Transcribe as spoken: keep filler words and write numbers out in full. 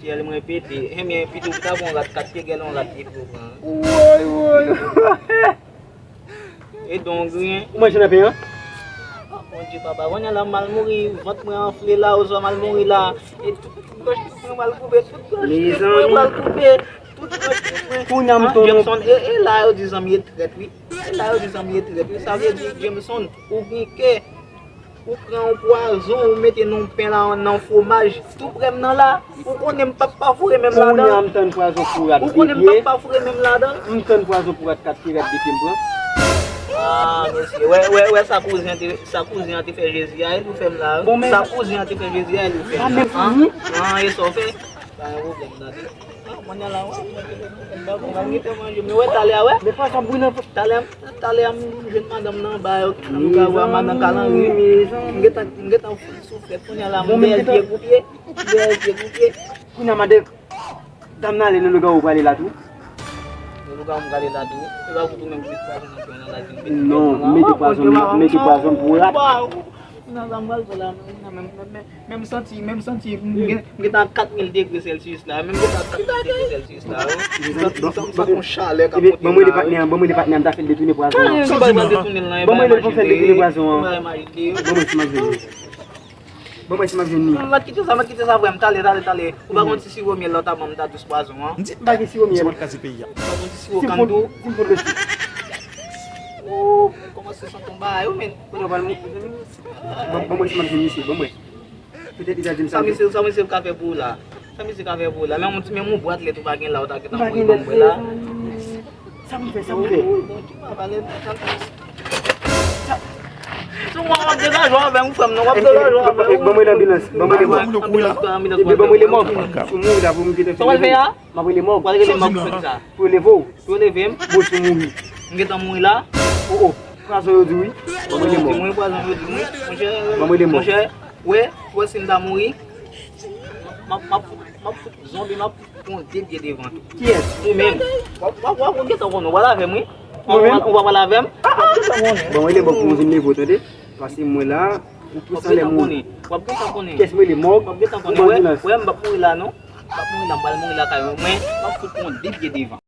Syèl, mwen pete. Ebyen, pito pou ta pran yon rat, kat ke gèl yon rat ki pou pran. Woy, woy. E don griyen. Ou manje nan pen an? Ah, Bondye, papa, kounye a la, m al mouri, vant mwen anfle la, oswa m al mouri la. E tout, tout gòj mwen mal koupe, tout gòj mwen mal koupe, tout gòj mwen. Kounye a m Ah, tonton. Jameson, e, e la yo di zanmi e trèt, wi. E la yo di zanmi e trèt, wi. Sa vle di, Jameson, ou gen kè. Ou pran yon pwazon, ou mete nan yon pen la, nan fwomaj. Tou prè m nan la, ou konnen m p ap pafore menm ladan. Kounye a m tann pwazon pou rat de pye. Ou konnen m p ap pafore menm ladan. M tann pwazon pou rat kat pye, rat de pye m pran. Ah, mesye, wè, wè, wè sa kouzen an te, sa kouzen an te fè Jezi a, e li w fè m la. Bon, men sa kouzen an te fè Jezi a, e li w fè m la. Ah, men, ah, e sa w fè? Pa gen pwoblèm, tande. Ah, kounye a la, wè, m pa gen tan manje. Men wè, talè a, wè. Men pwazon bouyi nan talè a, talè a, m jwenn madanm nan anba, yo, nan lougarou a, madan Kalanri. M gentan, m gentan fout souflèt. Kounye a la, m dèyè l pye pou pye. M dèyè l pye pou pye. Kounye a, madan, dam nan ale nan lougarou, prale la tou. Nan lougarou, m prale la tou. Se pa pou tou menm ki met pwazon nan pen nan la, ki met pwazon nan la. Non, m mete pwazon, m mete pwazon pou rat. Kounye a, sa m pral fè la, men, men, men, men, Men m santi, men m santi, m gen, m gentan kat mil degre Celsius la, men m gentan kat mil degre Celsius la, wi. M santi, m santi, m santi yon chalè k ap monte m la, wi. Ban mwen li patnè an, ban mwen li patnè an, m ta fè l detounen pwazon an. Sa w pral detounen l nan, ban mwen li pou fè l detounen pwazon an. Ban mwen si m ap jwenn li. Ban mwen si m ap jwenn li. M ap kite sa, m ap kite sa vrè m, talè, talè, talè. Ou pa konn ti siwo myèl la w ta ban m, m ta dous pwazon an. M pa gen siwo myèl. Ou pa konn ti siwo kanndou. Si m fon, si m fon dlo sik. Ooh, kòmanse santi yon bagay, wi, men. Kounye a w pral mou-, Ban, ban mwen si m ap jwenn misye, ban mwen. Petèt li ta di m sa. Sa misye, sa misye ka fè pou ou la? Sa misye ka fè pou ou la? Menm yon ti, menm yon bwat lèt ou pa gen la, ou ta gentan voye ban mwen la. Sa pou m fè, sa pou m fè? Ooh, Bondye, papa, lè, sa, sa, si w ap degaje w avè m, frè m, non, w ap degaje w avè m. Ban mwen lanbilans, ban mwen lemò. Anbilans, anbilans, anbilans. Epi ban mwen lemò. Si w mouri la, pou m kite. Sa w pral fè a? M ap rele mò. Pral rele mò pou fè sa. Pou yo leve w. Pou yo leve m. Bon, si w mouri. M gentan mouri la. Oh, oh. Pwazon yo di wi. M ap rele mò. Mwen, pwazon yo di mwen. Monchè, m ap rele mò. Monchè, wè, wè si m ta mouri. M ap, m ap, m ap fout zonbi, m ap fout pran de pye devan tou. Kiyès? Ou menm. W ap, w ap, w ap gentan konnen, w pral avè m wi. Ou menm? Ou pral avè m? W ap gentan konnen. Bon, rele mò pou mwen vin leve w, tande? Pase mwen la, ou pous anlè moun. W ap gentan konnen. Kiyès m rele mò? W ap gentan konnen. Wè, wè, m p ap mouri la non. M p ap mouri la, m pral mouri lakay mwen. Mwen, m ap fout pran de pye devan.